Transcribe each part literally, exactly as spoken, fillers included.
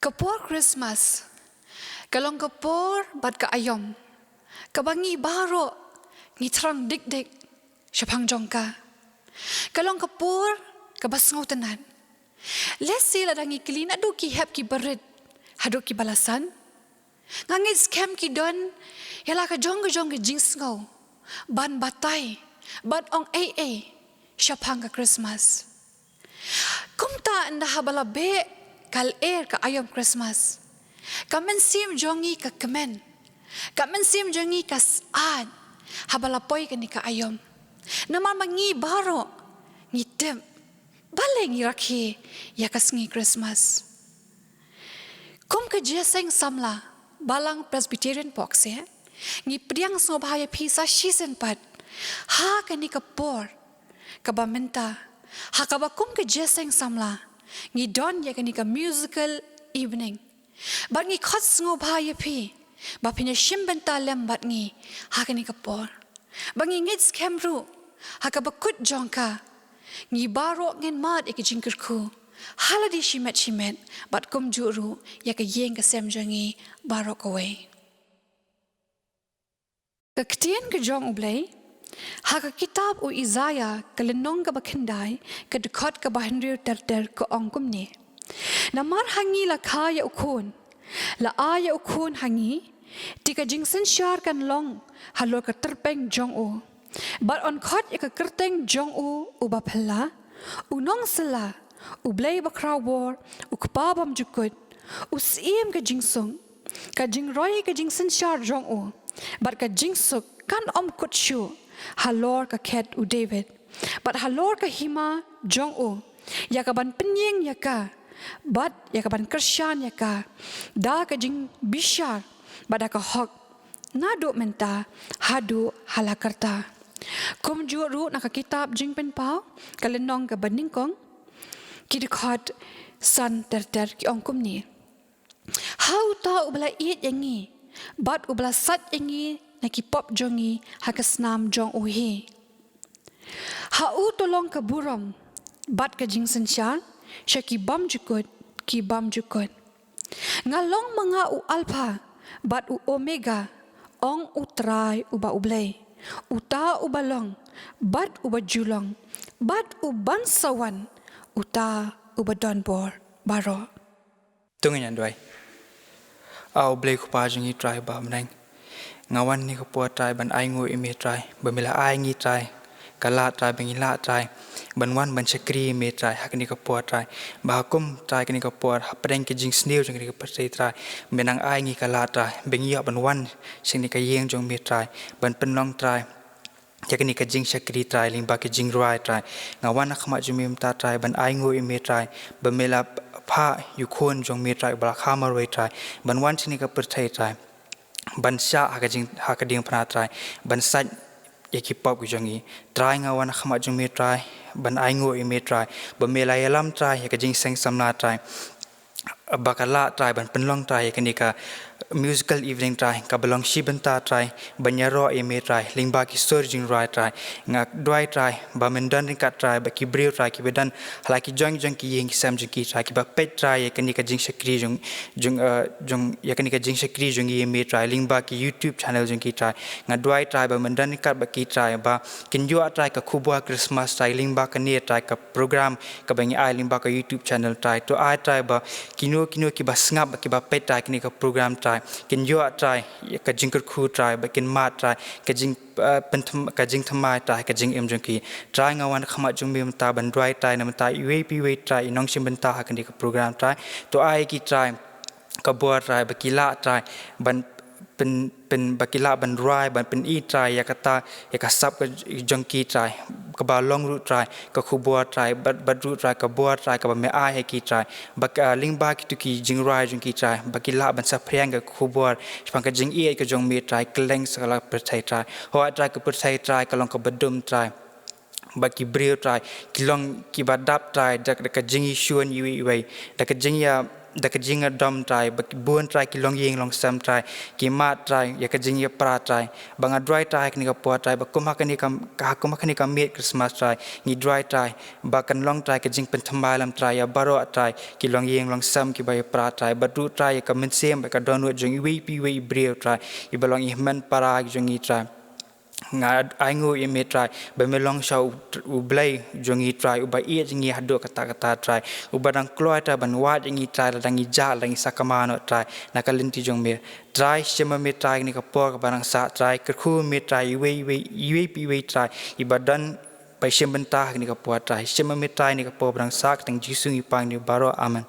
Ka por Christmas ka long ka por bad ka aïom kaba ngi baroh ngi thrang dik dik shaphang jong ka. Ka long ka por kaba sngewtynnad. Lehse lada ngi kylli naduh ki hep kiba rit haduh kiba la san, nga ngeit skhem ki don ïa la ka jong ka jong ka jingsngew ban batai, ban ong ei ei shaphang ka Christmas. Kumta ynda haba la beh ka lyer ka aïom Christmas, ka mynsiem jong ngi ka kmen, ka mynsiem jong ngi ka syaid haba la poi kane ka aïom. Namar ma ngi baroh ngi tip balei ngi rakhe ïa ka sngi Christmas. Kum ka jingïaseng samla Balang Presbyterian Pokse, ngi pdiang sngewbha ïa phi sa shisien pat ha kane ka por kaba mynta, ha kaba kum ka jingïaseng samla ngi don ïa kane ka musical evening. Bad ngi khot sngewbha ïa phi ba phin ïa shim bynta lem bad ngi ha kane ka por. Ba ngi ngeit skhem ruh ha kaba kut jong ka, ngi baroh ngin mad ïa ka jingkyrkhu ha lade shimet shimet bad kumjuh ruh ïa ka ïing ka sem jong ngi baroh kawei. Ka ktien ka jong U Blei ha ka kitab u Isaïah ka lynnong kaba khyndai ka dkhot kaba hynriew ter ter ka ong kumne: Namar ha ngi la kha ïa u khun, la ai ïa u khun ha ngi, te ka jingsynshar kan long halor ka tyrpeng jong u. Bad yn khot ïa ka kyrteng jong u Uba Phylla, U Nongsylla, U Blei Bakhrawbor, U Kpa Bymjukut, U Syiem ka jingsuk. Ka jingroi ka jingsynshar jong u bad ka jingsuk kan ym kut shuh halor ka khet u David bad halor ka hima jong u, ïa ka ban pynïeng ïa ka bad ïa ka ban kyrshan ïa ka da ka jingbishar bad da ka hok, naduh mynta haduh hala karta. Kumjuh ruh na ka kitab Jingpynpaw ka lynnong kaba nyngkong, ki dkhot san ter ter ki ong kumne: Ha uta uba la ïeit ïa ngi bad uba la sait ïa ngi na ki pop jong ngi ha ka snam jong u hi. Ha u to long ka burom bad ka jingsynshar sha ki bymjukut ki bymjukut. Nga long ma nga u Alpha bad u Omega, ong U Trai uba U Blei, uta uba long bad uba ju long bad u ban sa wan, uta uba don bor baroh. To ngin ïa duwai. A U Blei Kpa jong ngi Trai ba ha bneng, nga wan kane ka por Trai ban ainguh ïa me Trai ba me la ai ngi Trai ka lad Trai ba ngin lah Trai ban wan ban shakri ïa me Trai ha kane ka por Trai. Ba ha kum Trai kane ka por hapdeng ka jingsniew jong kane ka pyrthei Trai, me nang ai ngi ka lad Trai ba ngin ïoh ban wan sha kane ka ïing jong me Trai ban pynlong Trai ïa kane ka jingshakri Trai lyngba ka jingrwai Trai. Nga wan ha khmat jong me mynta Trai ban ainguh ïa me Trai ba me la phah ïa u khun jong me Trai uba la kha marwei Trai ban wan sha kane ka pyrthei Trai ban shah ha ka jing, ha ka diengphna Trai ban sait ïa ki pop ki jong ngi. Trai nga wan ha khmat jong me Trai ban ainguh ïa me Trai ba me la ïalam Trai ïa ka jingïaseng samla Trai ba ka lah Trai ban pynlong Trai ïa kane ka musical evening Trai kaba long shi bynta Trai ban ïaroh ïa me Trai lyngba ki sur jingrwai Trai. Nga duwai Trai ba men don ryngkat Trai bad ki briew Trai kiba don ha la ki jong jong ki ïing ki sem jong ki Trai kiba peit Trai ïa kane ka jingshakri jong, jong, eh, jong, ïa kane ka jingshakri jong ngi ïa me Trai lyngba ki YouTube channel jong ki Trai. Nga duwai Trai ba men don ryngkat bad ki Trai ba kin ïoh Trai ka khubor Christmas Trai lyngba kane Trai ka program kaba ngi ai lyngba ka YouTube channel Trai. To ai Trai ba kino kino kiba sngap bad kiba peit Trai kane ka program Trai kin ïoh Trai ka jingkyrkhu Trai bad kin mad Trai ka jing, eh, pynthem, ka jingthymmai Trai ka jingim jong ki. Trai nga wan ha khmat jong me mynta ban duwai Trai na bynta iwei pa iwei Trai i nongshim bynta ha kane ka program Trai. To ai ki Trai ka bor Trai ba ki lah Trai ban pyn, pyn, ba ki lah ban rwai ban pyni Trai ïa kata ïa ka sap ka jong ki Trai kaba long ruh Trai ka khubor Trai bad, bad ruh Trai ka bor Trai kaba me ai ha ki Trai ba ka, ah, lyngba kito ki jingrwai jong ki Trai ba ki lah ban saphriang ka khubor shaphang ka jingïeit ka jong me Trai kylleng sa ka la pyrthei Trai. Hooid Trai ka pyrthei Trai ka long kaba dum Trai bad ki briew Trai ki long kiba dap Trai da, da ka jingïashun iwei iwei, da ka jingïa, da ka jingïadom Trai, ba bun Trai ki longïing longsem Trai, ki mad Trai ïa ka jingïapra Trai, ba nga duwai Trai ha kane ka por Trai, ba kum ha kane ka, ha kum ha kane ka miet Christmas Trai, ngi duwai Trai ba kan long Trai ka jingpynthymmai lam Trai ïa baroh Trai ki longïing longsem kiba ïapra Trai, bad ruh Trai ïa ka mynsiem bad ka dohnud jong iwei pa iwei i briew Trai, iba long i hynmen para jong ngi Trai. Nga ainguh ïa me Trai ba me long sha u, u Blei jong ngi Trai, uba ïeit ïa ngi haduh katta katta Trai, uba dang kloi Trai ban wad ïa ngi Trai, lada ngi jah, lada ngi sakma noh Trai na ka lynti jong me. Trai, shim ma me Trai kane ka por kaba dang sah Trai, kyrkhu ma me Trai iwei iwei, iwei pa iwei Trai iba don ba shim bynta ha kane ka por Trai. Shim ma me Trai kane ka por ba dang sah, ha ka kyrteng Jisu ngi pan ïa baroh. Amen.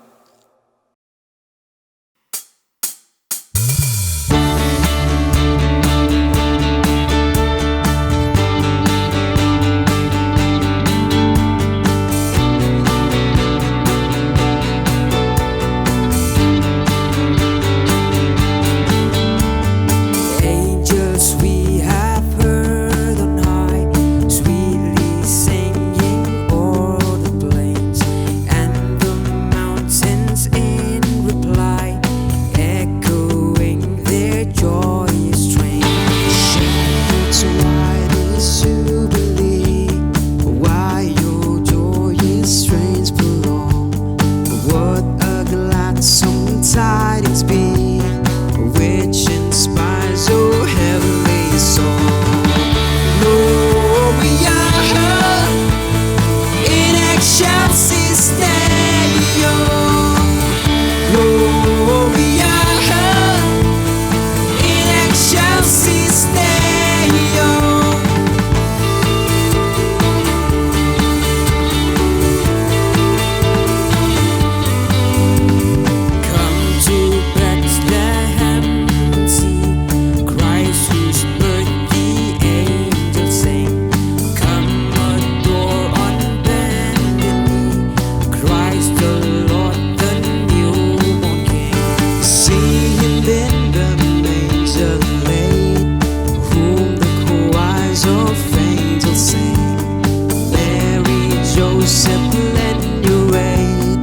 Angels we have heard on high, sweetly singing o'er the plains, and the mountains in reply, echoing their joyous strain. Shepherds, why this jubilee? Why your joyous strains prolong? What a gladsome tidings be, which inspires, oh, heavenly song. Gloria in excelsis Deo. Gloria in excelsis Deo. Come to Bethlehem and see Christ whose birth the angels sing. Come adore on bended knee Christ the Lord, the newborn King. See him in the manger laid, whom the choirs of angels sing. Mary, Joseph, lend your aid,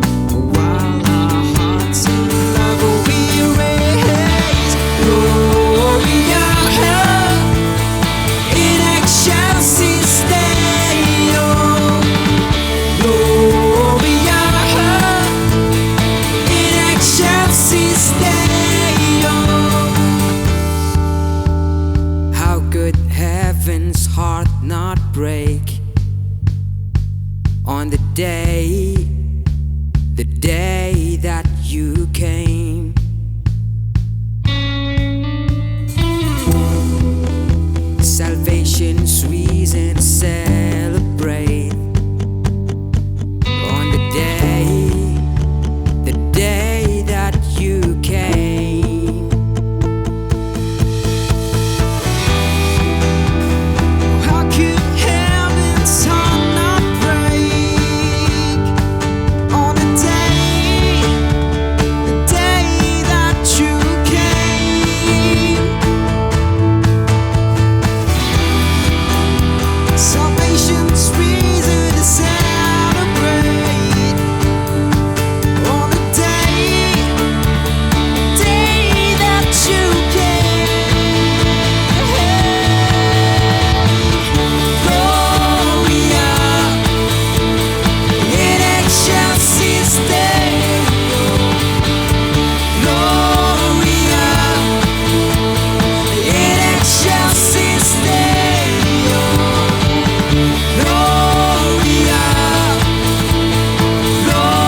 while our hearts in love we raise. Gloria in excelsis Deo. Gloria in excelsis Deo. How could heaven's heart not break on the day, the day that you came? Salvation's reason celebrate on the day, the day that you came. How could heaven's heart not break on the day, the day that you came? Salvation's reason to celebrate on the day, day that you came. Gloria in excelsis Deo. Gloria in excelsis Deo. Gloria, Gloria,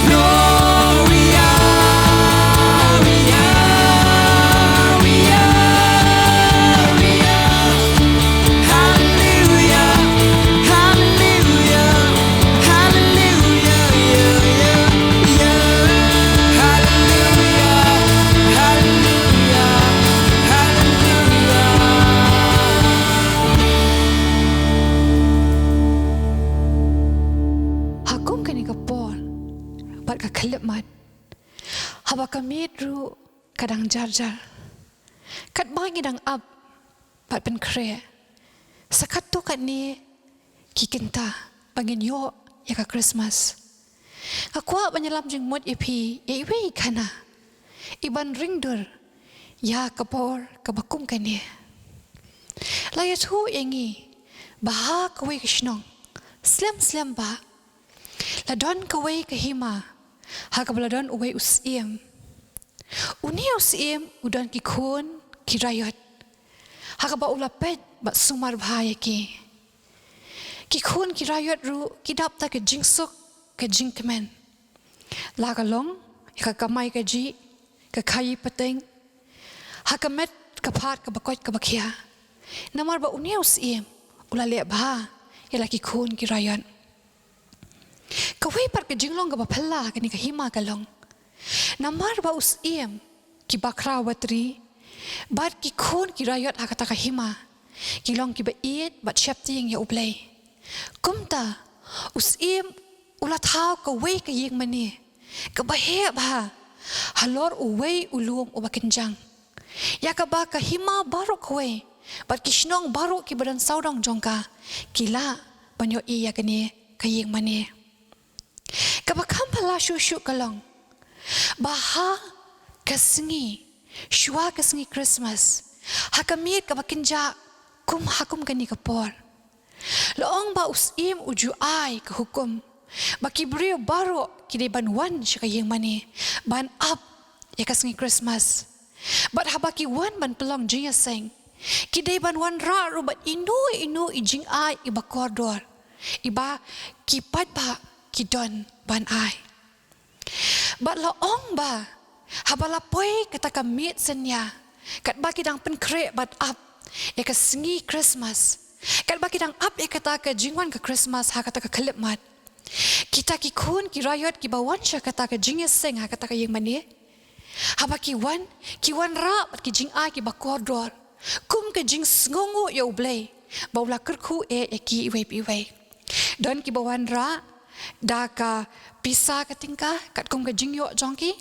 Gloria, Gloria, Gloria. Hallelujah, hallelujah, hallelujah, yeah, yeah, yeah. Hallelujah, hallelujah, hallelujah. Ha kum kane ka por bad ka khyllipmat, haba ka miet ruh ka dang jar jar, katba ngi dang ap bad pynkhreh, sa katto katne ki kynta ba ngin ïoh ïa ka Christmas. Nga kwah ban ïalam jingmut ïa phi ïa iwei i khana iban ringdur ïa ka por kaba kum kane. La ïathuh ïa ngi ba ha kawei ka shnong slem slem ba la don kawei ka hima ha kaba la don uwei u syiem. Une u syiem u don ki khun ki raiot ha kaba u la peit bad sumar bha ïa ki. Ki khun ki raiot ruh ki dap da ka jingsuk ka jingkmen, la ka long ïa ka kamai kajih, ka khaïi pateng, ha ka met ka phad kaba koit kaba khiah. Namar ba une u syiem u la leh bha ïa la ki khun ki raiot. Kawei pat ka jinglong kaba phylla ha kane ka hima ka long, namar ba u syiem, ki bakhraw batri bad ki khun ki raiot ha kata ka hima ki long kiba ïeit bad sheptieng ïa U Blei. Kumta u syiem u la thaw kawei ka ïingmane kaba heh bha halor uwei u lum uba kynjang, ïa kaba ka hima baroh kawei bad ki shnong baroh kiba don sawdong jong ka ki lah ban ïohi ïa kane ka ïingmane. Kaba kham phylla shuh shuh ka long ba ha ka sngi, shuwa ka sngi Christmas, ha ka miet kaba kynjah kum ha kum kane ka por, la ong ba u syiem u ju ai ka hukum ba ki briew baroh ki dei ban wan sha ka ïingmane ban ap ïa ka sngi Christmas. Bad haba ki wan ban pynlong jingïaseng, ki dei ban wanrah ruh bad ino ino i jingai iba kordor, iba ki paidbah ki don ban ai. Bad la ong ba haba la poi kata ka miet synñia, katba ki dang pynkhreh bad ap ïa ka sngi Christmas, katba ki dang ap ïa kata ka jingwan ka Christmas ha kata ka khyllipmat, kita ki khun ki raiot kiba wan sha kata ka jingïaseng ha kata ka ïingmane, haba ki wan, ki wanrah bad ki jingai kiba kordor, kum ka jingsngewnguh ïa U Blei ba u la kyrkhu eh ïa ki iwei pa iwei. Don kiba wanrah da ka pisa ka tyngka katkum ka jingïoh jong ki.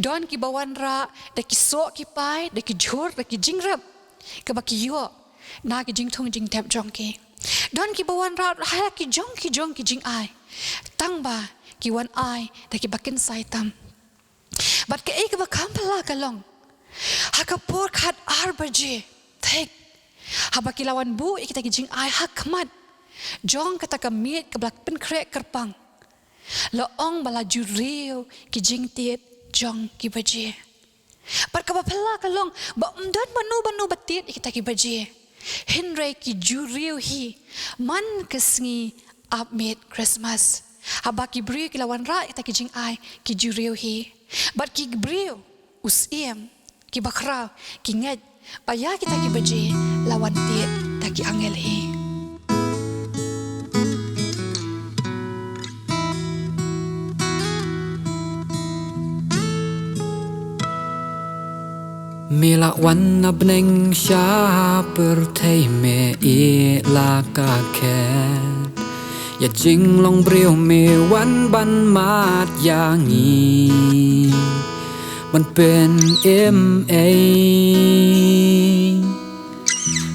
Don kiba wanrah da ki soh ki pai, da ki jhur, da ki jingrep kaba ki ïoh na ki jingthung jingtep jong ki. Don kiba wanrah ha ki jong ki jong ki jingai, tangba ki wan ai da kiba kynsai tam. Bad kaei kaba kham phylla ka long, ha ka por khatar baje thik, haba ki la wan buh ïa kita ki jingai ha khmat jong kata ka miet kaba la pynkhreh kyrpang, la ong ba la juriew ki jingtied jong ki baje. Bad kaba phylla ka long ba ym don mano mano ba tied ïa kita ki baje, hynrei ki juriew hi man ka sngi ap miet Christmas. Haba ki briew ki la wanrah ïa kita ki jingai, ki juriew hi. Bad ki briew, u syiem, ki bakhraw, ki ngeit ba ïa kita ki baje la wan tied da ki angel hi. Me la wan na bneng sha pyrthei, me ïeh la ka khet. Ïa jinglong briew me wan ban mad ïa ngi, ban pynim ei.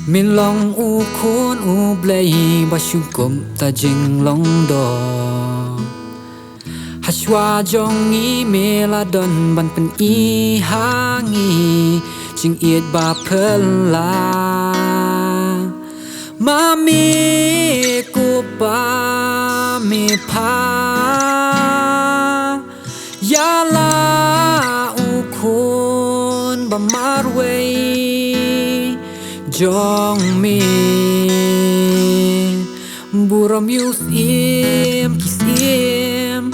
Me long u Khun U Blei ba shu kup ta jinglong doh. Hashwa jong ngi me la don ban pyni ha ngi jingïeit ba phylla. Ma me ko Pa me pha ïa la u Khun ba marwei jong me. Burom ïa u Syiem ki syiem,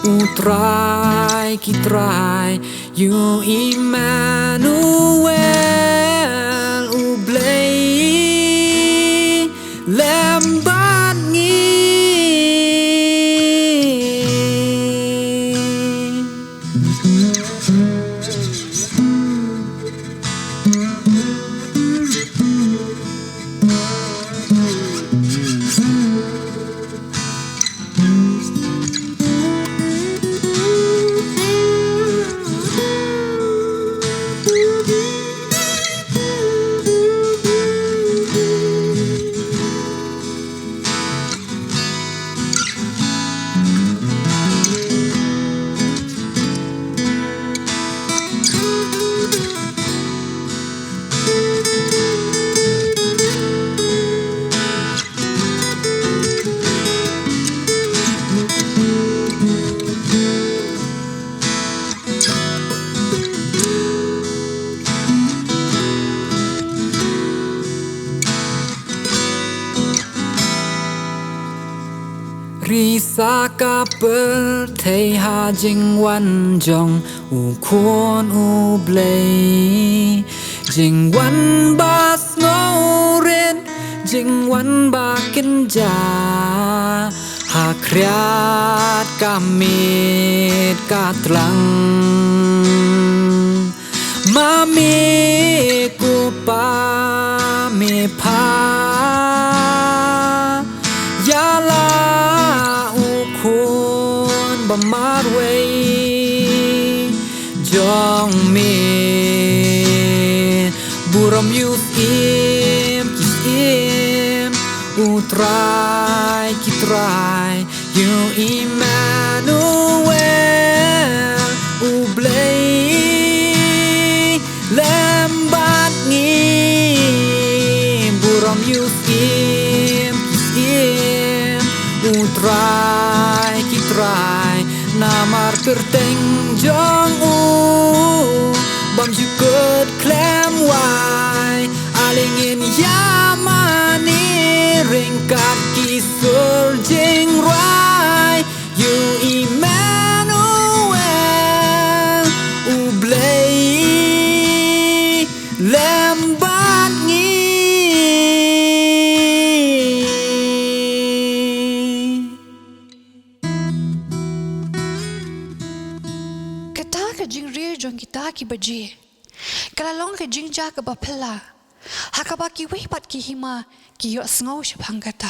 u Trai ki trai, ïa u Immanuel, U Blei lem bad ngi. Khrist ha ka pyrthei ha jingwan jong u Khun u Blei. Jingwan ba sngewrit, jingwan ba kynja, ha khriat ka miet ka tlang. Ma me ko Pa me pha, ïa la u Khun ba marwei jong me. Burom ïa u Syiem ki syiem, u Trai ki trai, ïa u Immanuel, u Blei lem bad ngi. Burom ïa u Syiem ki syiem, u Trai ki trai, namar kyrteng jong u bym ju kut khlem wai. Ale ngin ïa mane ryngkat ki sur jingrwai. Ïa u Immanuel, u Blei lem bad ngi. Kata ka jingrwai jong kita ki baje ka la long ka jingjia kaba phylla, ha kaba kiwei pat ki hima ki ïohsngew shaphang kata.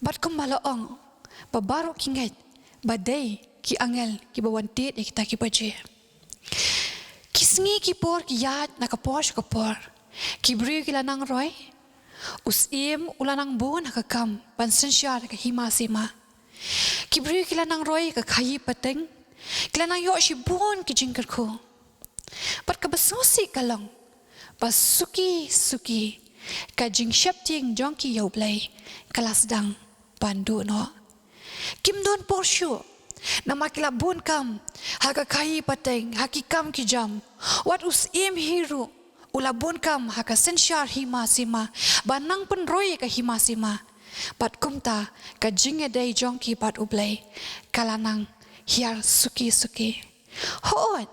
Bad kumba la ong, ba baroh ki ngeit ba dei ki angel kiba wan tied ïa kita ki baje. Ki sngi ki por ki ïaid na ka por sha ka por. Ki briew ki la nang roi. U Syiem u la nang bun ha ka kam ban synshar ïa ka hima sima. Ki briew ki la nang roi ïa ka khaïi pateng. Ki la nang ïoh shibun ki jingkyrkhu. Bad kaba sngewsih ka long ba suki suki ka jingsheptieng jong ki ïa u Blei ka la sdang ban duh noh. Kim don por shuh, namar ki la bun kam ha ka khaïi pateng, ha ki kam ki jam. Wat u Syiem hi ruh u la bun kam ha ka synshar hima sima, ba nang pynroi ïa ka hima sima. Bad kumta ka jingïadei jong ki bad u Blei ka la nang hiar suki suki. Hooid,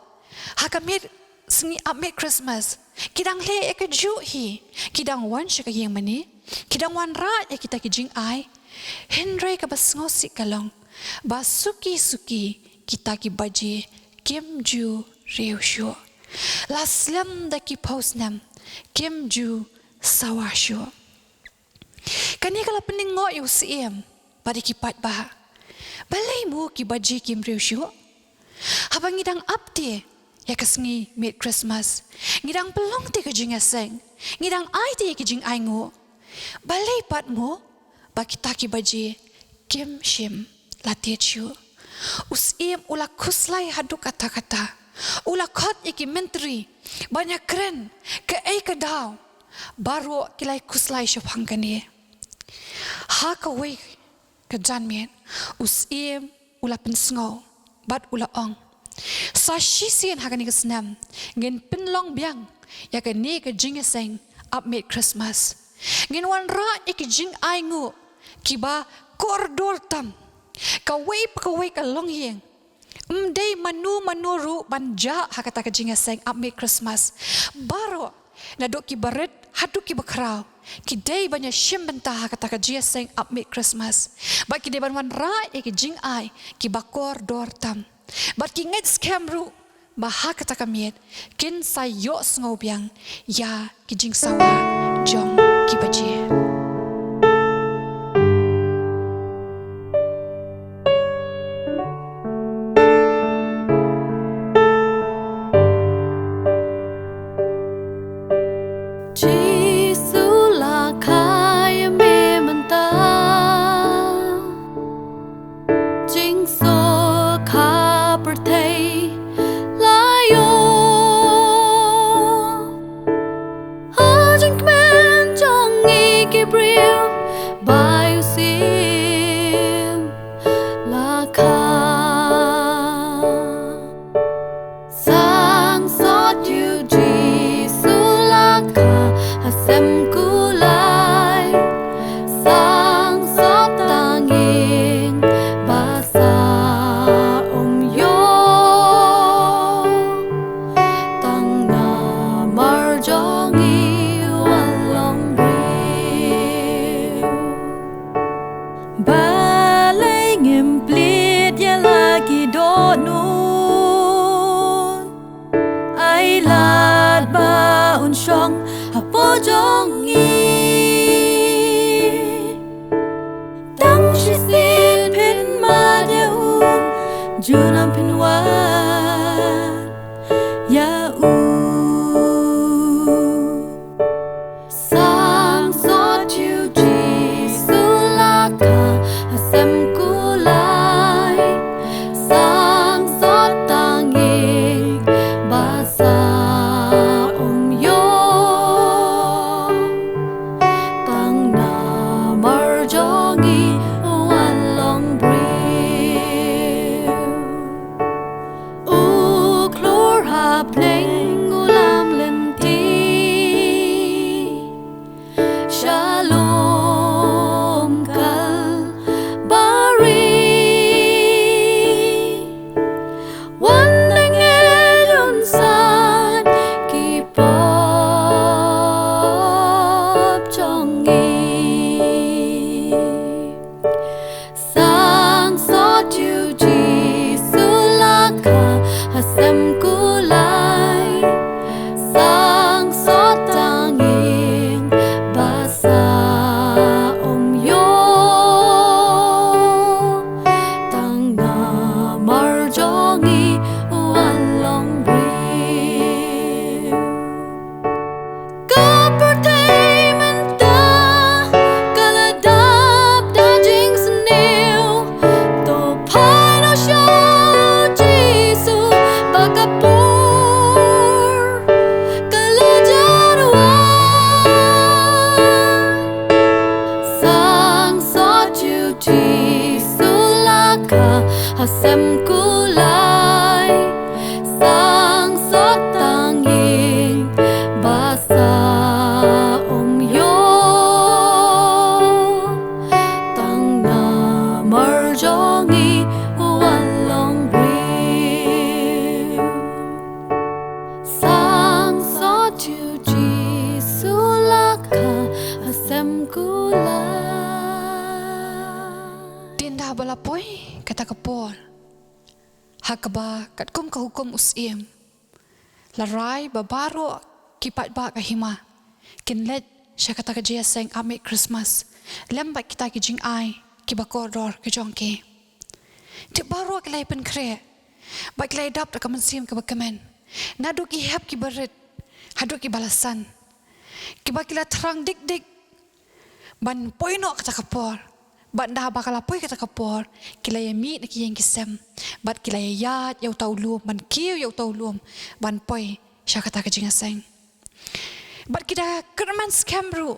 ha ka miet sngi ap miet Christmas, ki dang leh ïa kajuh hi, ki dang wan sha ka ïing mane, ki dang wanrah ïa kita ki jingai. Hynrei kaba sngewsih ka long ba suki suki kita ki baje kim ju riew shuh. La slem da ki phew snem, kim ju sawa shuh. Kane ka la pynlyngngoh ïa u Syiem bad ïa ki paidbah. Balei mo ki baje kim riew shuh? Haba ngi dang ap te ïa ka sngi miet Christmas, ngi dang pynlong te ka jingïaseng, ngi dang ai te ïa ki jingainguh. Balei pat mo ba kita ki baje kim shym la tied shuh? U Syiem u la khuslai haduh katta katta. U la khot ïa ki myntri ban ïakren kaei ka daw. Baroh ki la ïa khuslai shaphang kane. Ha kawei ka janmiet u Syiem u la pynsngew bad u la ong, sa shisien ha kane ka snem ngin pynlong biang ïa kane ka jingïaseng ap miet Christmas. Ngin wanrah ïa ki jingainguh kiba kordor tam. Kawei pa kawei ka longïing, ym dei mano mano ruh ban jah ha kata ka jingïaseng ap miet Christmas. Baroh, naduh kiba rit haduh kiba khraw, ki dei ban ïashim bynta ha kata ka jingïaseng ap miet Christmas. Bad ki dei ban wanrah ïa ki jingai kiba kordor tam. Bad ki ngeit skhem ruh ba ha kata ka miet kin sa ïohsngew biang ïa ki jingsawa jong ki baje. Jisu la kha ïa me mynta. Jingsuk ha pyrthei la ïoh ha jingkmen Kular. Tynda ba la poi kata ka por, ha kaba katkum ka hukum u Syiem, la rai ba baroh ki paidbah ka hima kin leit sha kata ka jingïaseng ap miet Christmas lem bad kita ki jingai kiba kordor ka jong ki. Te baroh ki la ïa pynkhreh bad ki la ïa dap da ka mynsiem kaba kmen, naduh ki hep kiba rit haduh kiba la san, kiba ki la thrang dik dik ban poi noh kata ka por. Bad ynda ba ka la poi kata ka por, ki la ïa mih na ki ïing ki sem bad ki la ïa ïaid ïa uta u lum, ban kiew ïa uta u lum ban poi sha kata ka jingïaseng. Bad ki da kyrmen skhem ruh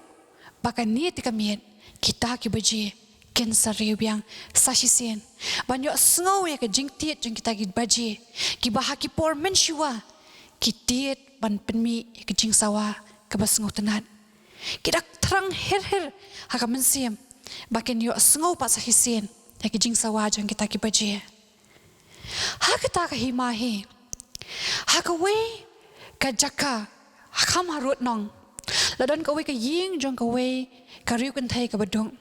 ba kane te ka miet, kita ki baje kin sa riew biang sa shisien, ban ïohsngew ïa ka jingtied jong kita ki baje kiba ha ki por mynshuwa ki tied ban pynmih ïa ka jingsawa kaba sngewtynnat. Ki da thrang hir hir ha ka mynsiem ba kin ïohsngew pat sa shisien ïa ka jingsawa jong kita ki baje. Ha kata ka hima hi, ha kawei ka jaka, ha kham harud nong, la don kawei ka ïing jong kawei ka riewkynthei kaba duk.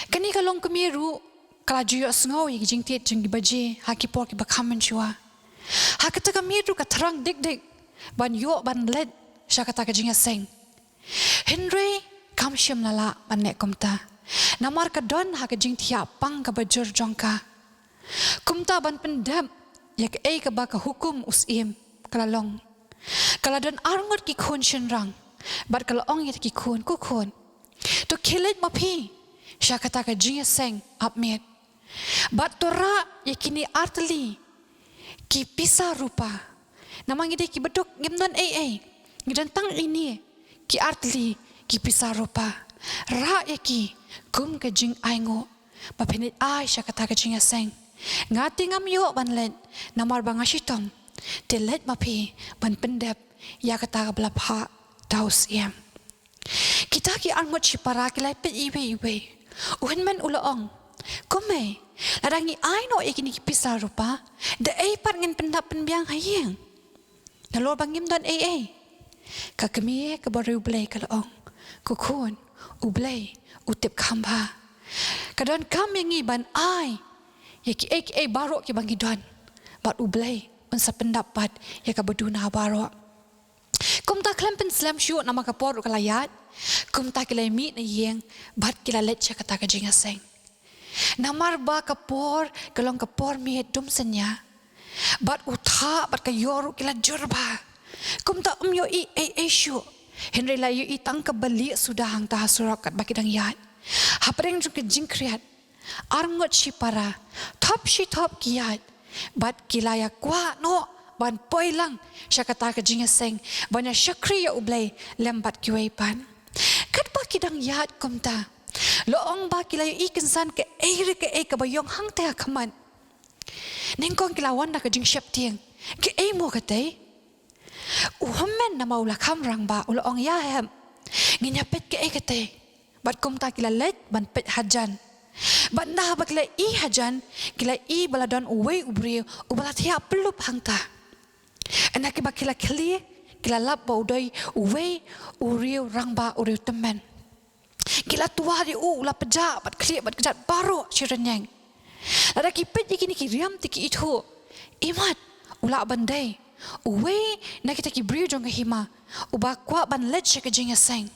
Kane ka longkmie ruh ka la ju ïohsngew ïa ki jingtied jong ki baje ha ki por kiba kham mynshuwa. Ha kata ka miet ruh ka thrang dik dik ban ïoh ban leit sha kata ka jingïaseng. Hynrei kam shym la lah ban leh kumta, namar ka don ha ka jingthiah pang kaba jur jong ka. Kumta ban pyndep ïa kaei kaba ka hukum u Syiem ka la long, ka la don arngut ki khun shynrang bad ka la ong ïa kita ki khun, ko khun, to khie leit ma phi sha kata ka jingïaseng ap miet. Bad to rah ïa kine artylli ki pisa rupa. Namar ngi dei kiba duk, ngim don ei ei, ngi don tang ine ki artylli ki pisa rupa. Rah ïa ki kum ka jingainguh ba phin leit ai sha kata ka jingïaseng. Nga te ngam ïoh ban leit namar ba nga shitom. Te leit ma phi ban pyndep ïa kata kaba la phah da u Syiem. Kita ki arngut shipara ki la peit iwei iwei. U hynmen u la ong, ko mei, lada ngi ai noh ïa kine ki pisa rupa, da ei pat ngin pyndap pynbiang ha ïing, nalor ba ngim don ei ei? Ka kmie kaba riewblei ka la ong, ko khun, U Blei u tip kham bha. Ka donkam ïa ngi ban ai ïa kiei kiei baroh kiba ngi don, bad U Blei un sa pyndap pat ïa kaba duna baroh. Kumta khlem pynslem shuh namar ka por ruh ka la ïaid, kumta ki la mih na ïing bad ki la leit sha kata ka jingïaseng. Namar ba ka por ka long ka por miet dum synñia, bad u thah bad ka ïor ruh ki la jur bha. Kumta ym ïohi ei ei shuh, hynrei la ïohi tang kaba lieh suda hangta ha surok katba ki dang ïaid. Hapdeng jong ka jingkhriat, arngut shipara, thop shi thop ki ïaid bad ki la ïa kwah noh ban poi lang sha kata ka jingïaseng ban ïa shakri ïa U Blei lem bad kiwei pat. Katba ki dang ïaid kumta, la ong ba ki la ïohi kynsan kaei re kaei kaba ïong hangta ha khmat. Nyngkong ki la wan da ka jingsheptieng, kaei mo katei? U hynmen namar u la kham rangbah u la ong, ïa hep, ngin ïa peit kaei katei. Bad kumta ki la leit ban peit hajan. Bad ynda ba ki la i hajan, ki la i ba la don uwei u briew uba la thiah pyllup hangta. Ynda kiba ki la khlieh, ki la lap ba u dei uwei u riew rangbah, u riew tymmen. Ki la tuar ïa u, u la pjah bad khlieh bad kjat baroh shi rynieng. Lada ki peit ïa kine ki riam te ki ithuh, imat, u lah ban dei uwei na kita ki briew jong ka hima uba kwah ban leit sha ka jingïaseng,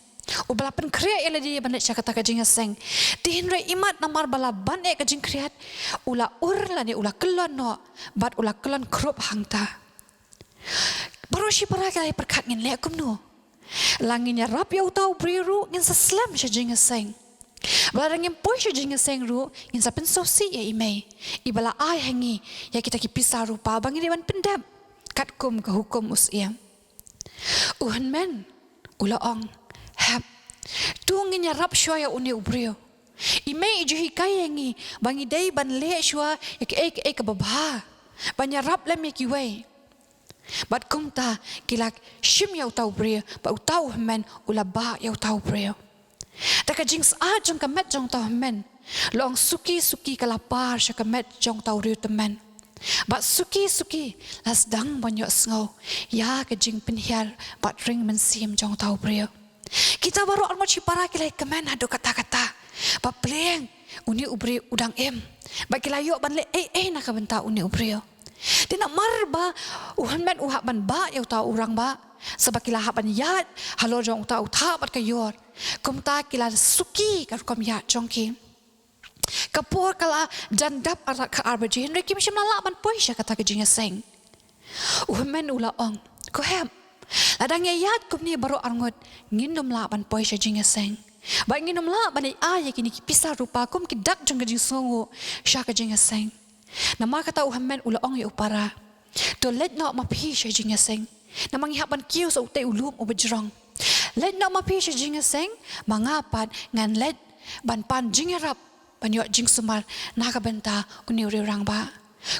uba la pynkhreh ïa lade ban leit sha kata ka jingïaseng. Te hynrei imat namar ba la ban eh ka jingkhriat, u la ur lane u la kyllon noh bad u la kyllon khrup hangta. Baroh shipara ki la ïa pyrkhat, ngin leh kumno? La ngin ïarap ïa uta u briew ruh ngin sa slem sha jingïaseng. Ba lada ngim poi sha jingïaseng ruh ngin sa pynsngewsih ïa i mei iba la ai ha ngi ïa kita ki pisa rupa ba ngi dei ban pyndep katkum ka hukum u Syiem. U hynmen u la ong, hep, to ngin ïarap shuwa ïa une u briew. I mei i ju hikai ïa ngi ba ngi dei ban leh shuwa ïa kaei kaei kaba bha, ban ïarap lem ïa kiwei. Bad kumta ki la shim ïa uta u briew bad uta u hynmen u la bah ïa uta u briew. Da ka jingsyaid jong ka met jong uta u hynmen, la ong suki suki ka la par sha ka met jong uta u riew tymmen. Bad suki suki la sdang ban ïohsngew ïa ka jingpynhiar bad ring mynsiem jong uta u briew. Kita baroh arngut shipara ki la ïakmen haduh katta katta ba pliang une u briew u dang im, ba ki la ïoh ban leh ei ei na ka bynta une u briew. Te namar ba u hynmen u hap ban bah ïa uta u rangbah, sa ba ki la hap ban ïaid halor jong uta u thah bad ka ïor, kumta ki la suki ka rukom ïaid jong ki. Ka por ka la jan dap ar, ka ar baje, hynrei kim shym la lah ban poi sha kata ka jingïaseng. U hynmen u la ong, ko hep, lada ngi ïaid kumne baroh arngut, ngin ym lah ban poi sha jingïaseng. Bad ngin ym lah ban ai ïa kine ki pisa rupa kum ki dak jong ka jingsngewnguh sha ka jingïaseng. Namar kata u hynmen u la ong ïa u para, to leit noh ma phi sha jingïaseng. Namar ngi hap ban kiew sa utei u lum uba jrong. Leit noh ma phi sha jingïaseng, ma nga pat ngan leit ban pan jingïarap ban ïoh jingsumar na ka bynta une u rangbah.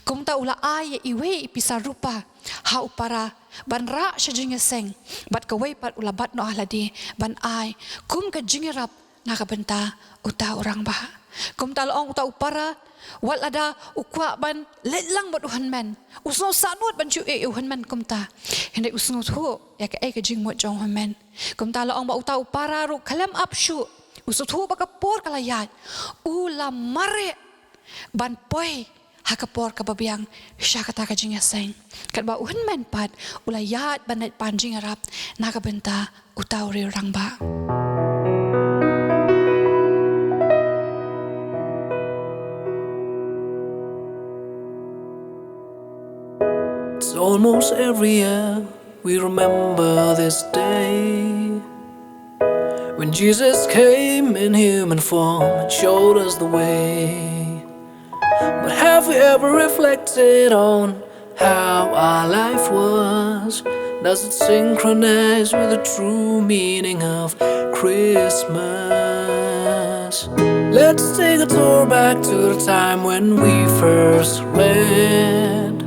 Kumta u la ai ïa iwei i pisa rupa ha u para ban rah sha jingïaseng, bad kawei pat u la bat noh ha lade ban ai kum ka jingïarap na ka bynta uta u rangbah. Kumta la ong uta u para, wat lada u kwah ban leit lang bad u hynmen, u sngewsahnud ban ju ïeh ïa u hynmen kumta, hynrei u sngewthuh ïa kaei ka jingmut jong u hynmen. Kumta la ong ba uta u para ruh khlem ap shuh, u sngewthuh ba ka por ka la ïaid, u la mareh ban poi ha ka por kaba biang sha kata ka jingïaseng, katba u hynmen pat u la ïaid ban leit pan jingïarap na ka bynta uta u rangbah. It's almost every year we remember this day when Jesus came in human form and showed us the way. But have we ever reflected on how our life was? Does it synchronize with the true meaning of Christmas? Let's take a tour back to the time when we first read.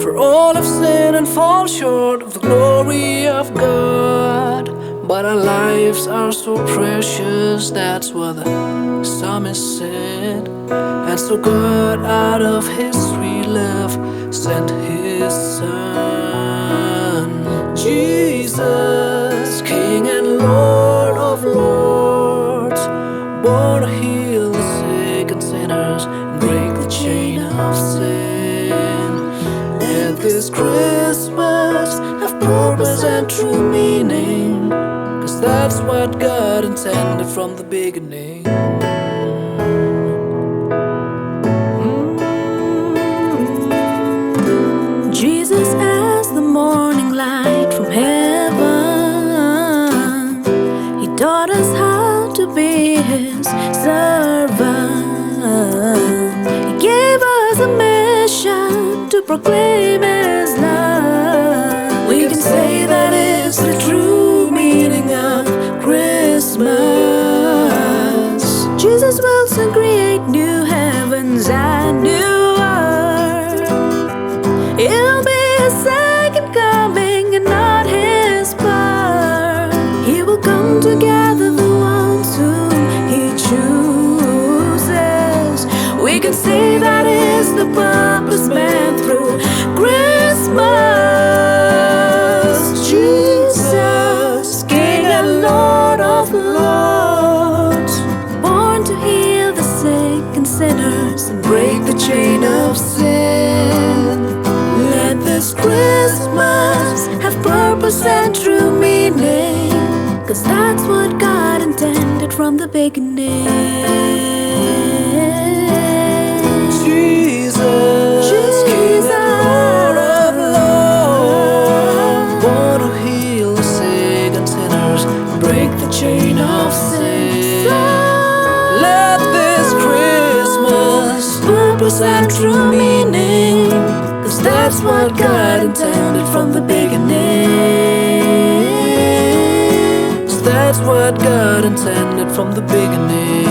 For all have sinned and fall short of the glory of God. But our lives are so precious, that's what the psalmist said. And so God, out of his sweet love, sent his Son. Jesus, King and Lord of Lords, born to heal the sick and sinners and break the chain of sin. Let this Christmas have purpose and true meaning, 'cause that's what God intended from the beginning. Jesus as the morning light from heaven, he taught us how to be his servants. He gave us a mission to proclaim his love. We can say that is the true meaning of Christmas. Jesus will soon create new heavens and new earth. It'll be his second coming and not his birth. He will come to gather the ones whom he chooses. We can say that is the purpose meant through Christmas. Jesus, King and Lord of Lords, born to heal the sick and sinners and break the chain of sin. Let this Christmas have purpose and true meaning, 'cause that's what God intended from the beginning. Jesus, King and Lord of Lords, born to heal the sick and sinners, break the chain of sin. Let this Christmas purpose and true meaning, 'cause that's what God intended from the beginning. 'Cause that's what God intended from the beginning.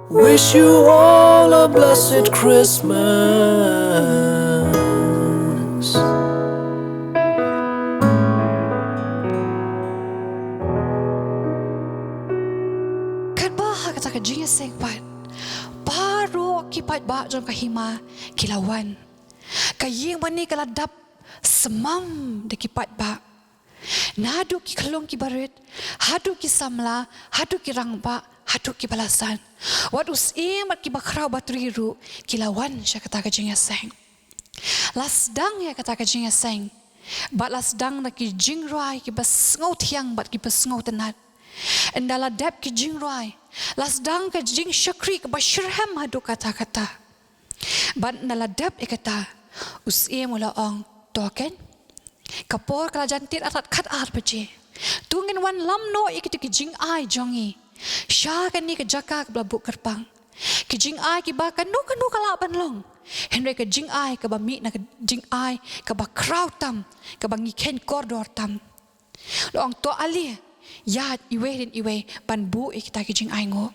Wish you all a blessed Christmas. Katba ha kata ka jingïaseng pat, baroh ki paidbah jong ka hima ki la wan. Ka ïing mane ka la dap stmam da ki paidbah. Naduh ki khyllung kiba rit, haduh ki samla, haduh ki rangbah, haduh kiba la san. Wat u syiem bad kiba khraw batri ruh ki la wan sha kata ka jingïaseng. La sdang ïa kata ka jingïaseng bad la sdang da ki jingrwai kiba sngewthiang bad kiba sngewtynnat. Ynda la dep ki jingrwai, la sdang ka jingshakri kaba shitrhem haduh katta katta. Bad ynda la dep ïa kata, u syiem u la ong, to keiñ, ka por ka la jan tied artat khatar baje. To ngin wanlam noh ïa kita ki jingai jong ngi sha kane ka jaka kaba la buh kyrpang. Ki jingai kiba kano kano ka lah ban long, hynrei ka jingai kaba mih na ka jingai kaba khraw tam, kaba ngi kheiñ kordor tam. La ong, to ale, ïaid iwei hadien iwei ban buh ïa kita ki jingainguh.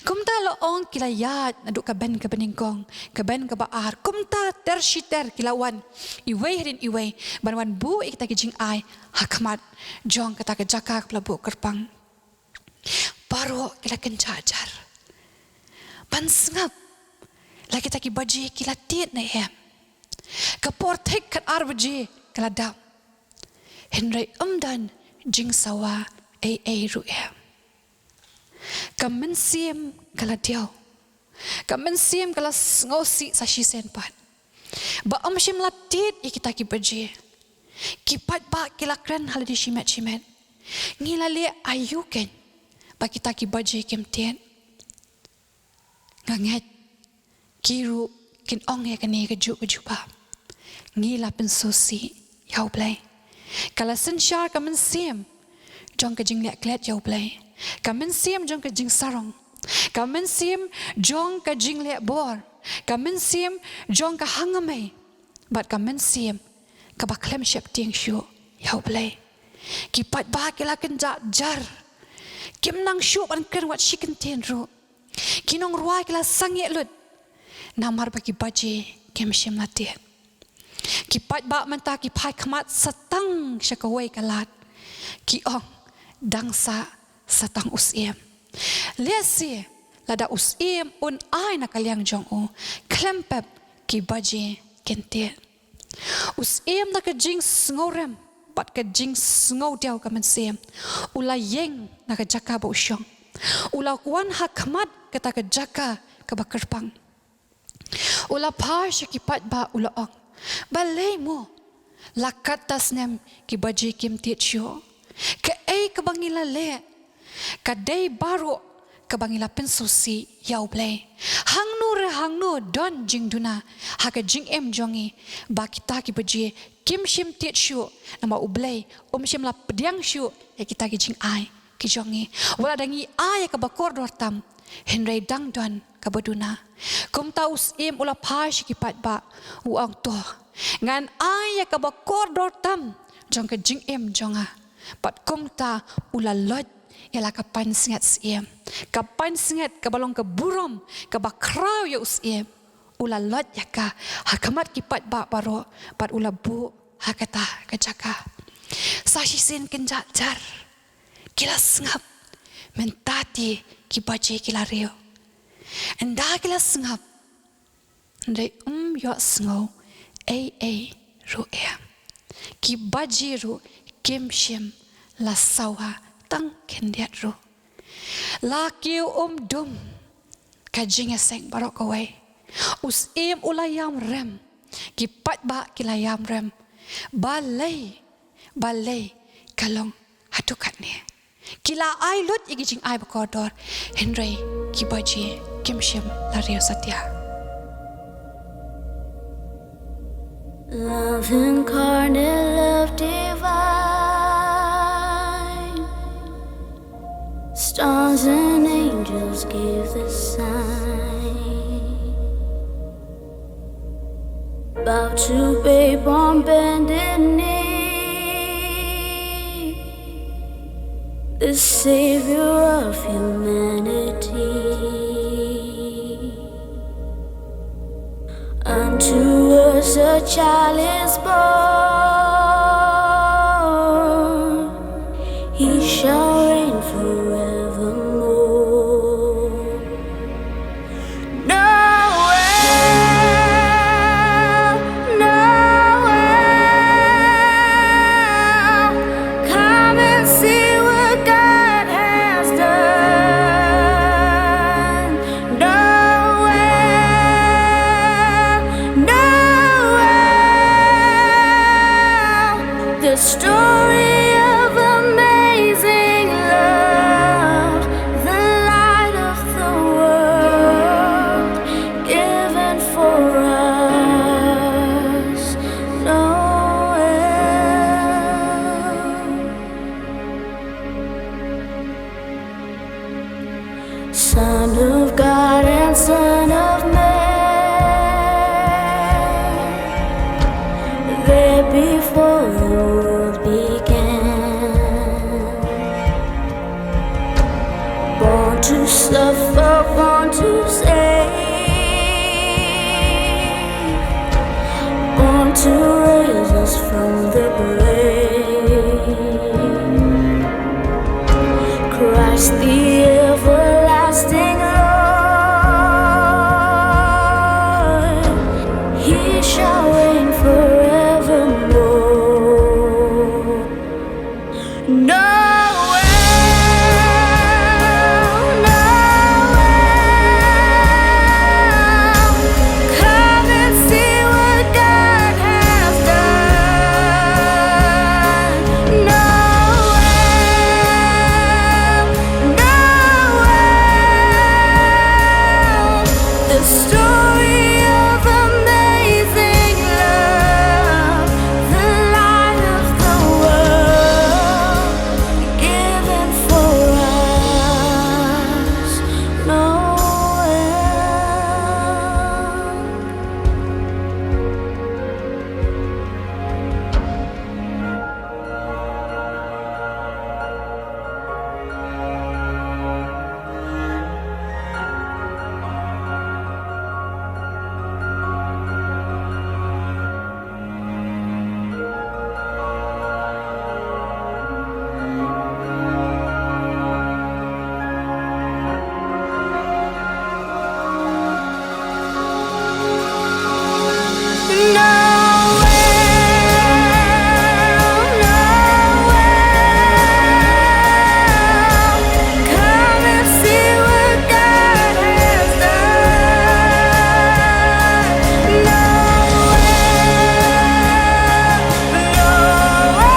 Kumta la ong ki la ïaid naduh ka bynta kaba nyngkong, ka bynta kaba ar, kumta ter shi ter ki la wan iwei hadien iwei ban wan buh ïa kita ki jingai ha khmat jong kata ka jaka kaba la buh kyrpang. Baroh ki la kynjah jar ban sngap, la kita ki baje ki la tied ne em. Ka por thik khatar baje ka la dap, hynrei ym don jingsawa ei ei ruh em. Ka mynsiem ka la diaw, ka mynsiem ka la sngewsih sa shisien pat ba ym shym la tied ïa kita ki baje. Ki paidbah ki la kren ha lade shimet shimet, ngi la leh aïu keiñ ba kita ki baje kim tied? Nga ngeit ki ruh kin ong ïa kane kajuh ka jubab, ngi la pynsngewsih ïa U Blei. Ka la synshar ka mynsiem jong ka jingleh klet ïa U Blei, ka mynsiem jong ka jingsarong, ka mynsiem jong ka jingleh bor, ka mynsiem jong ka hangamei, bad ka mynsiem kaba khlem sheptieng shuh ïa U Blei. Ki paidbah ki la kynjah jar, kim nang shuh ban kren wat shi kyntien ruh. Ki nongrwai ki la sangeh lut namar ba ki baje kim shym la tied. Ki paidbah mynta ki phai khmat sa tang sha kawei ka lad, ki ong, dang sah sa tang u syiem. Lehse lada u syiem un ai na ka liang jong u, khlem pep ki baje kin tied. U syiem da ka jingsngewrem bad ka jingsngewdiaw ka mynsiem u la ïeng na ka jaka ba u shong. U la wan ha khmat kata ka jaka kaba kyrpang. U la phai sha ki paidbah, u la ong, balei mo la katto snem ki baje kim tied shuh? Kaei kaba ngi la leh? Ka dei baroh kaba ngi la pynsngewsih ïa U Blei. Hangno re hangno don jingduna ha ka jingim jong ngi ba kita ki baje kim shym tied shuh, namar U Blei um shym la pdiang shuh ïa kita ki jingai ki jong ngi. Wat la da ngi ai ïa kaba kordor tam, hynrei dang don kaba duna. Kumta u syiem u la phai sha ki paidbah, u ong, to, ngan ai ïa kaba kordor tam jong ka jingim jong nga. Bad kumta u la loit ïa la ka pansngiat syiem, ka pansngiat kaba long ka burom kaba khraw ïa u syiem. U la loit ïa ka ha khmat ki paidbah baroh bad u la buh ha kata ka jaka. Sa shisien kynjah jar ki la sngap, mynta te ki baje ki la riew. Ynda ki la sngap, hynrei um ïohsngew ei ei ruh em. Ki baje ruh kim shym la sawa tang khyndiat ruh. La kiew um dum, ka jingïaseng baroh kawei. U syiem u la ïam rem, ki paidbah ki la ïam rem. Balei, balei ka long haduh katne? Ki la ai lut ïa ki jingai ba kordor, hynrei ki baje kim shym la riew satia. Love incarnate, love divine. Stars and angels give the sign. Bow to babe on bended knee, the savior of humanity. Unto us a child is born, he shall reign forevermore. Noel, Noel, Son of God and Son of Man, there before the world began. Born to suffer, born to save, born to raise us from the grave. Christ the everlasting Lord, he shall reign forevermore. Noel, Noel, come and see what God has done. Noel, Noel, the story of amazing love, the light of the world, given for us, Noel. Noel, Noel, come and see what God has done. Noel, Noel,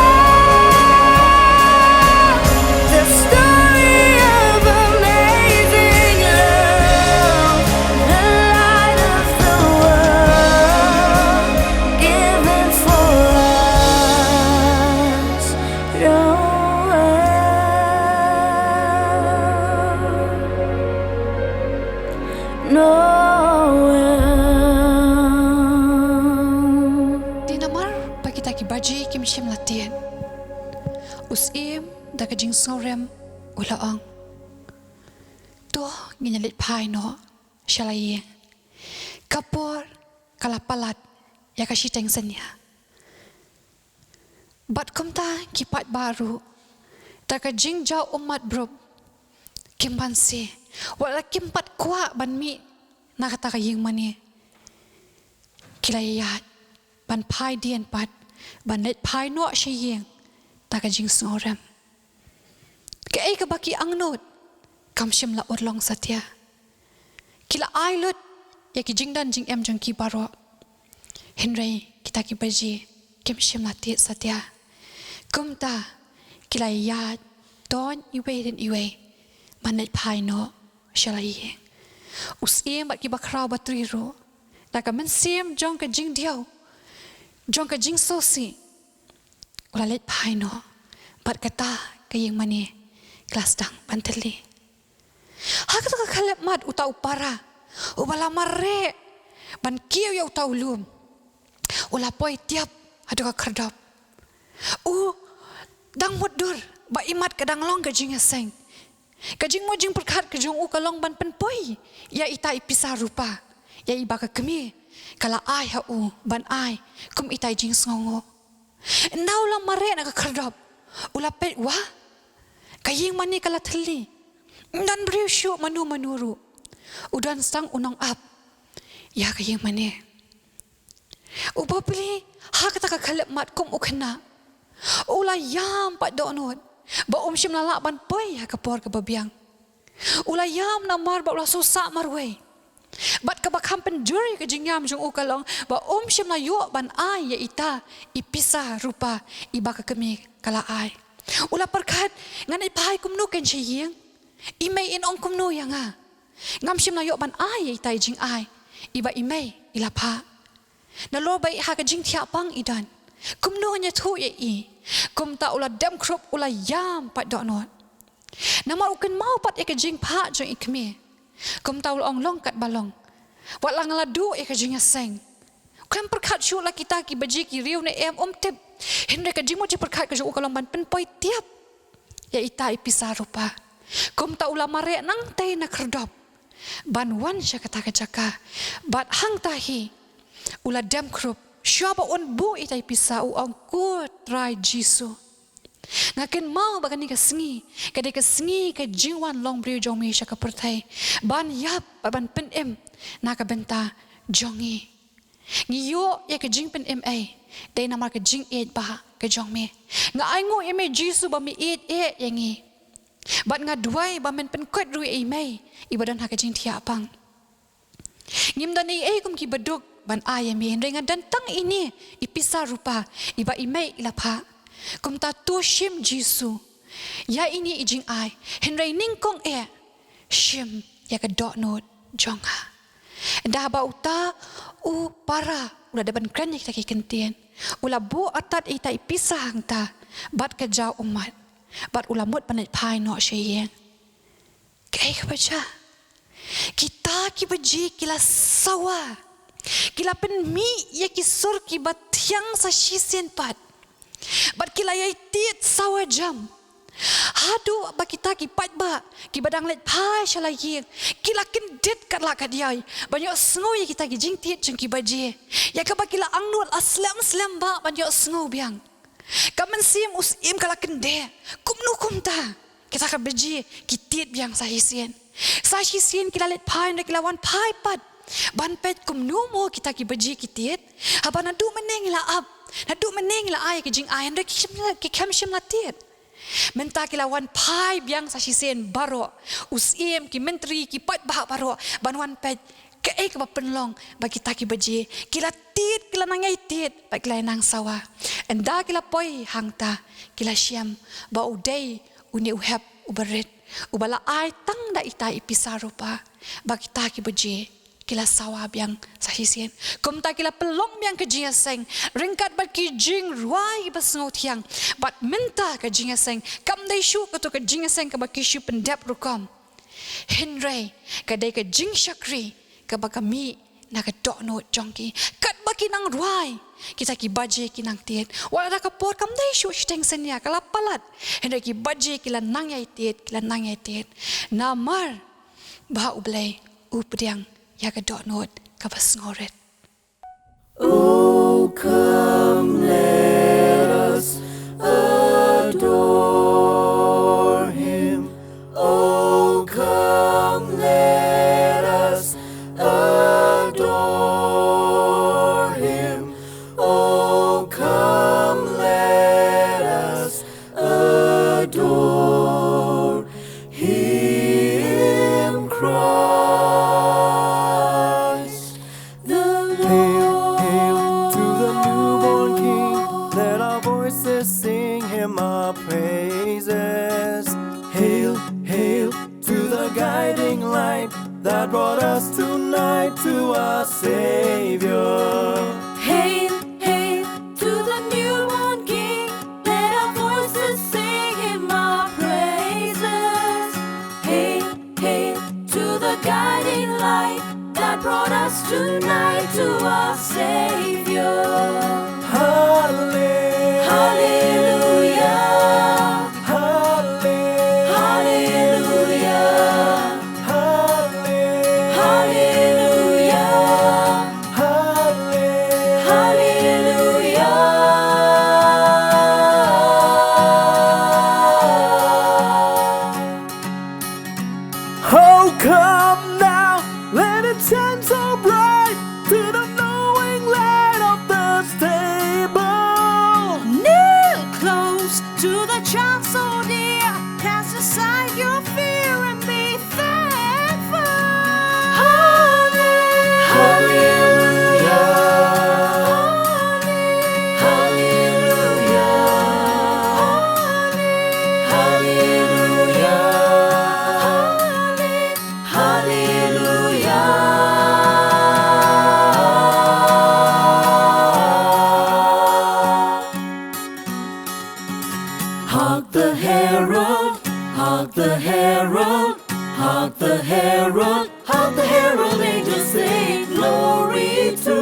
the story of amazing love, the light of the world, given for us, Noel. Noel. Te namar ba kita ki baje kim shym la tied, u syiem da ka jingsngewrem u la ong, to ngin ïa leit phai noh sha la ïing. Ka por ka la palat ïa ka shiteng synñia. Bad kumta ki paidbah ruh, da ka jingjaw ummat brop, kim banse, wat la kim pat kwah ban mih na kata ka ïing mane, ki la ïaid ban phai dien pat, ban leit phai noh sha ïing da ka jingsngewrem. Kaei kaba ki angnud kam shym la urlong satia. Ki la ai lut ïa ki jingdon jingem jong ki baroh, hynrei kita ki baje kim shym la tied satia. Kumta ki la ïaid don iwei lane iwei ban leit phai noh sha la ïing. U syiem bad ki bakhraw batri ruh, da ka mynsiem jong ka jingdiaw, jong ka jingsngewsih, u la leit phai noh, bad kata ka ïing mane ka la sdang ban thylli. Ha kata ka khyllipmat uta u para uba la mareh ban kiew ïa uta u lum, u la poi tiap haduh ka khyrdop. U dang mutdur ba imat ka dang long ka jingïaseng. Ka jingmut jingpyrkhat ka jong u ka long ban pynpoi ïa ita i pisa rupa ïa iba ka kmie ka la ai ha u ban ai kum ita i jingsngewnguh. Ynda u la mareh na ka khyrdop, u la peit, wah, ka ïing mane ka la thylli. Ym don briew shuh mano mano ruh. U don tang u nongap ïa ka ïing mane. U bapli, ha kata ka khyllipmat kum u khynnah, u la ïam pat dohnud ba um shym la lah ban poi ha ka por kaba biang. U la ïam namar ba u la shu sah marwei. Bad kaba kham pynjur ïa ka jingïam jong u ka long ba um shym la ïoh ban ai ïa ita i pisa rupa iba ka kmie ka la ai. U la pyrkhat, ngan ïa phai kumno kein sha ïing? I mei in ong kumno ïa nga? Ngam shym la ïoh ban ai ïa ita i jingai iba i mei i la phah. Nalor ba i ha ka jingthiah pang i don, kumno ngan ïathuh ïa i? Kumta u la dem khrup, u la ïam pat dohnud. Namar u kynmaw pat ïa ka jingphah jong i kmie. Kumta u la ong, long katba long. Wat la nga la duh ïa ka jingïaseng. Khlem pyrkhat shuh la kita ki baje ki riew ne em, um tip. Hynrei ka jingmut jingpyrkhat ka jong u ka long ban pynpoi tiap ïa ita i pisa rupa. Kumta u la mareh nangtei na khyrdop ban wan sha kata ka jaka. Bad hangta hi u la dem khrup. Shuwa ba un buh ita i pisa, u ong, Ko Trai Jisu, nga kynmaw ba kane ka sngi ka dei ka sngi ka jingwan long briew jong me sha ka pyrthei, ban ïap bad ban pynim na ka bynta jong ngi. Ngi ïoh ïa ka jingpynim ei? Dei namar ka jingïeit ba ka jong me. Nga ainguh ïa me Jisu ba me ïeit eh ïa ngi. Bad nga duwai ba men pynkut ruh ïa i mei iba don ha ka jingthiah pang. Ngim don ei ei kum ki baduk ban ai ïa me, hynrei nga don tang ine i pisa rupa iba i mei i la phah. Kumta to shim Jisu ïa ine i jingai, hynrei nyngkong eh shim ïa ka dohnud jong nga. Ynda haba uta u para u la dep ban kren ïa kita ki kyntien, u la buh artat ïa ita i pisa hangta bad ka jaw ummat, bad u la mut ban leit phai noh sha ïing. Kaei kaba jia? Kita ki baje ki la sawa. Ki la pynmih ïa ki sur kiba thiang sa shisien pat. Bad ki la ïai tied sawa jam. Haduh ba kita ki paidbah kiba dang leit phai sha la ïing, ki la kyndit kat la kat ïai ban ïohsngew ïa kita ki jingtied jong ki baje. Ïa kaba ki la angnud la slem slem bha ban ïohsngew biang. Ka mynsiem u syiem ka la kyndit. Kumno kumta kita ki baje ki tied biang sa shisien? Sa shisien ki la leit phai, hynrei ki la wan phai pat ban peit kumno mo kita ki baje ki tied. Haba naduh mynne ngi la ap, naduh mynne ngi la ai ka jingai, hynrei ki khlem, ki khlem shym la tied. Mynta ki la wan phai biang sa shisien baroh, u syiem, ki myntri, ki paidbah baroh, ban wan peit kaei kaba pynlong ba kita ki baje ki la tied, ki la nang ïai tied bad ki la nang sawa. Ynda ki la poi hangta, ki la shem ba u dei une u hep uba rit, uba la ai tang da ita i pisa rupa, ba kita ki baje ki la sawa biang sa shisien. Kumta ki la pynlong biang ka jingïaseng ryngkat bad ki jingrwai ba sngewthiang. Bad mynta ka jingïaseng kam dei shuh kato ka jingïaseng kaba ki shu pyndep rukom, hynrei ka dei ka jingshakri kaba ka mih na ka dohnud jong ki. Katba ki nang rwai, kita ki baje ki nang tied. Wat la da ka por kam dei shuh shiteng synñia, ka la palat, hynrei ki baje ki la nang ïai tied, ki la nang ïai tied. Namar ba U Blei u pdiang ïa ka dohnud kaba sngewrit. Oh, come, let us adore him. Oh, come, let us adore him. Oh, come, let us adore him, Christ the Lord. Hail, hail to the newborn King. Let our voices sing him our praises. Hail, hail to the guiding light that brought us tonight to our Savior. Hail, hail to the newborn King. Let our voices sing him our praises. Hail, hail to the guiding light that brought us tonight to our Savior. Halle-, Hallelujah. Halle-, Hallelujah. Halle-, Hallelujah. Halle-, Hallelujah. Oh, come now, let it shine so bright to the knowing light of the stable. Kneel close to the child so dear, cast aside your fear and be thankful. Halle-, Hallelujah. Halle-, Hallelujah. Halle-, Hallelujah. Halle-, Hallelujah. Hark the herald, hark the herald, Hark the herald, hark the herald angels sing, glory to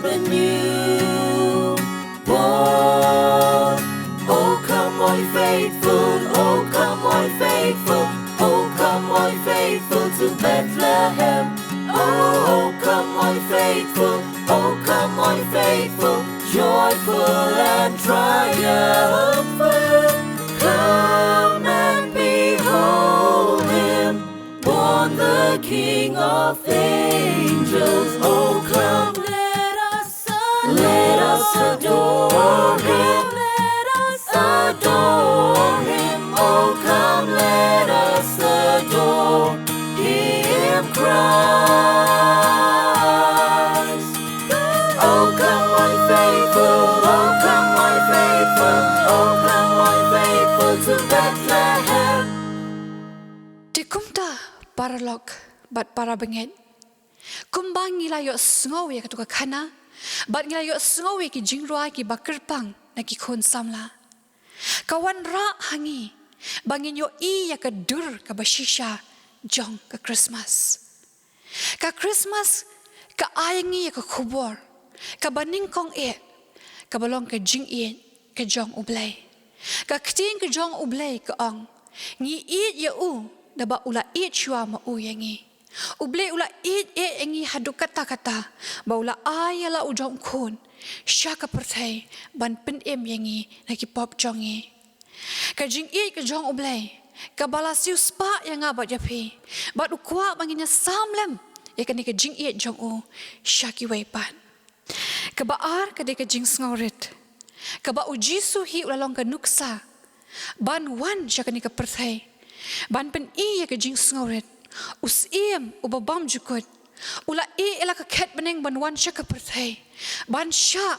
the newborn. Oh, come, all ye faithful, oh, come, all ye faithful, oh, come, all ye faithful to Bethlehem. Oh, come, all ye faithful, oh, come, all ye faithful, joyful and triumphant. Come and behold him, born the King of angels. Oh, come, let us adore him. Let us adore him. Oh, come, let us adore him, Christ. Oh, come, all ye faithful, oh, come, all ye faithful, oh, come, all ye faithful to Bethlehem. Te kumta, paralok bad para bangeit, kumba ngi la ïohsngew ïa katu ka khana, bad ngi la ïohsngew ïa ki jingrwai kiba kyrpang na ki khun samla, ka wanrah ha ngi ba ngin ïohi ïa ka dur kaba shisha jong ka Christmas. Ka Christmas ka ai ïa ngi ïa ka khubor kaba nyngkong eh, kaba long ka jingïeit ka jong U Blei. Ka ktien ka jong U Blei ka ong, ngi ïeit ïa u naba u la ïeit shuwa ma u ïa ngi. U Blei u la ïeit eh ïa ngi haduh katta katta ba u la ai ïa la u jong u khun sha ka pyrthei ban pynim ïa ngi na ki pop jong ngi. Ka jingïeit ka jong U Blei kaba la siewspah ïa nga bad ïa phi, bad u kwah ba ngin ïa sam lem ïa kane ka jingïeit jong u sha kiwei pat. Kaba ar ka dei ka jingsngewrit, kaba U Jisu hi u la long ka nuksa ban wan sha kane ka pyrthei ban pyni ïa ka jingsngewrit. U Syiem uba bymjukut u la ïeh ïa la ka khet bneng ban wan sha ka pyrthei, ban shah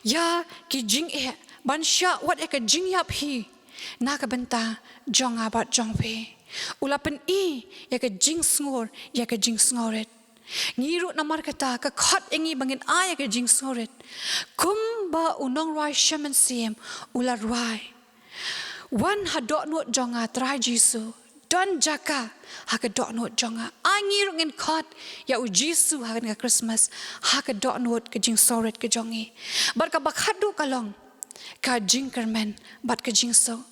ïa ki jingeh, ban shah wat ïa ka jingïap hi na ka bynta jong nga bad jong phi. U la pyni ïa ka jingsngur, ïa ka jingsngewrit. Ngi ruh namar kata ka khot ïa ngi ba ngin ai ïa ka jingsngewrit kumba u nongrwai Shem Mynsiem u la rwai. Wan ha dohnud jong nga Trai Jisu, don jaka ha ka dohnud jong nga. Ai ngi ruh ngin khot ïa U Jisu ha kane ka Christmas ha ka dohnud ka jingsngewrit ka jong ngi. Bad kaba khatduh ka long ka jingkyrmen bad ka jingsuk.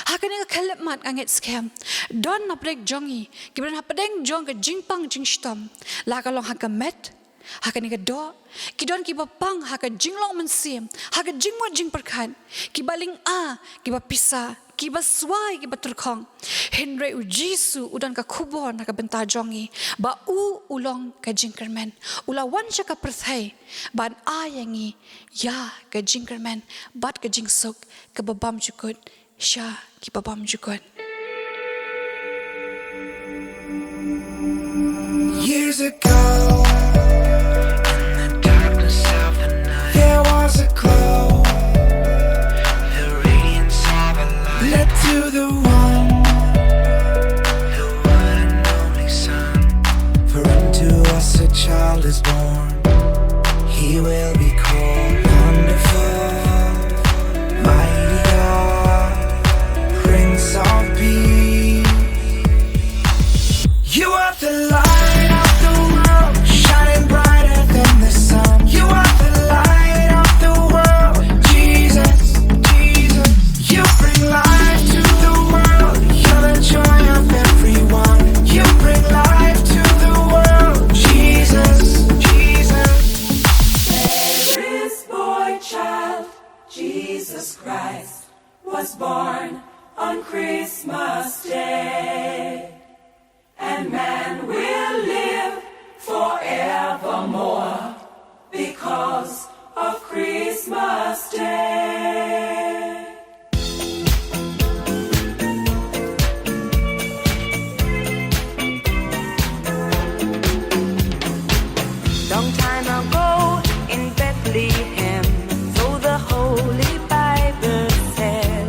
Ha kane ka khyllipmat nga ngeit skhem don na pdeng jong ngi kiba don hapdeng jong ka jingpang jingshitom, la ka long ha ka met, ha kane ka doh, ki don kiba pang ha ka jinglong mynsiem, ha ka jingmut jingpyrkhat, kiba lynga, kiba pisa, kiba swai, kiba tyrkhong. Hynrei U Jisu u don ka khubor na ka bynta jong ngi ba u u long ka jingkyrmen. U la wan sha ka pyrthei ban ai ïa ngi ïa ka jingkyrmen bad ka jingsuk kaba bymjukut sha kiba bymjukut. Years ago, in the darkness of the night, there was a glow. The radiance of a light led to the one, the one and only Son. For unto us a child is born. He will be called Wonderful, Mighty God, Prince of Peace. You are the light of the world, shining brighter than the sun. You are the light of the world, Jesus, Jesus. You bring life to the world. You're the joy of everyone. You bring life to the world, Jesus, Jesus. Mary's boy child, Jesus Christ, was born on Christmas Day. And man will live forevermore because of Christmas Day. Long time ago in Bethlehem, so the Holy Bible said,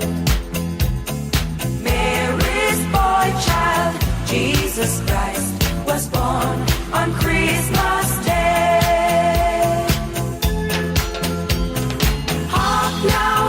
Mary's boy child, Jesus Christ, was born on Christmas Day. Hark now,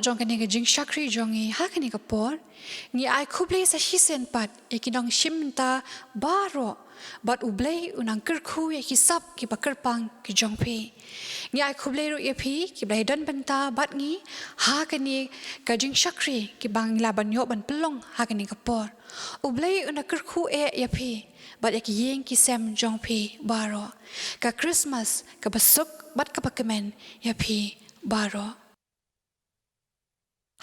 jong kane ka jingshakri jong ngi ha kane ka por, ngi ai khublei sa shisien pat ïa ki nongshim bynta baroh, bad U Blei un nang kyrkhu ïa ki sap kiba kyrpang ki jong phi. Ngi ai khublei ruh ïa phi kiba la ïadon bynta bad ngi ha kane ka jingshakri kiba ngi la ban ïoh ban pynlong ha kane ka por. U Blei un nang kyrkhu eh ïa phi bad ïa ki ïing ki sem jong phi baroh. Ka Christmas kaba suk bad kaba kmen ïa phi baroh.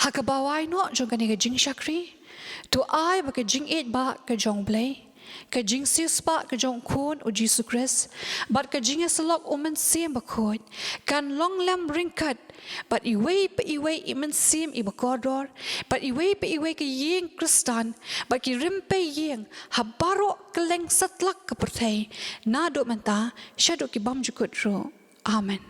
Ha kaba wai noh jong kane ka jingshakri, to ai ba ka jingïeit ba ka jong U Blei, ka jingsiewspah ka jong U Khun U Jisu Khrist, bad ka jingïasyllok U Mynsiem Bakhuid kan long lem ryngkat bad iwei pa iwei i mynsiem iba kordor, bad iwei pa iwei ka ïing Khristan, bad ki rympei ïing ha baroh kylleng satlak ka pyrthei, naduh mynta shaduh ki bymjukut ruh. Amen.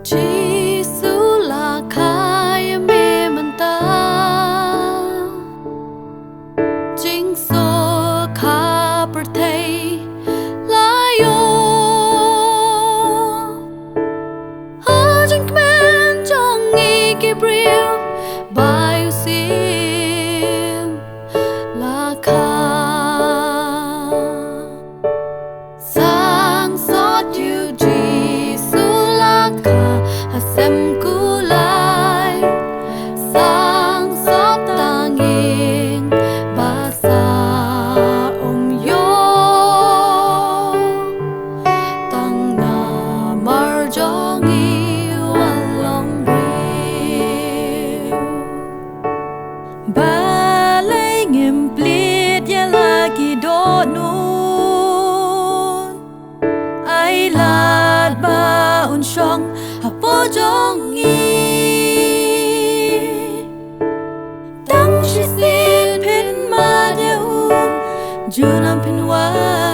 Jisu la kha ïa me mynta, jingsuk ha pyrthei la ïoh. Ha jingkmen jong ngi ki briew, bai u siem la kha. Sang sot ïa u Jisu la kha ha sem kulai. Sang sot tang ïing ba sa ym ïoh. Tang namar jong ngi u long briew. Balei ngim plie ïa la ki dohnud? Ai lad ba un shong hapoh jong ngi. Tang shisien phin mad ïa u, junom phin wan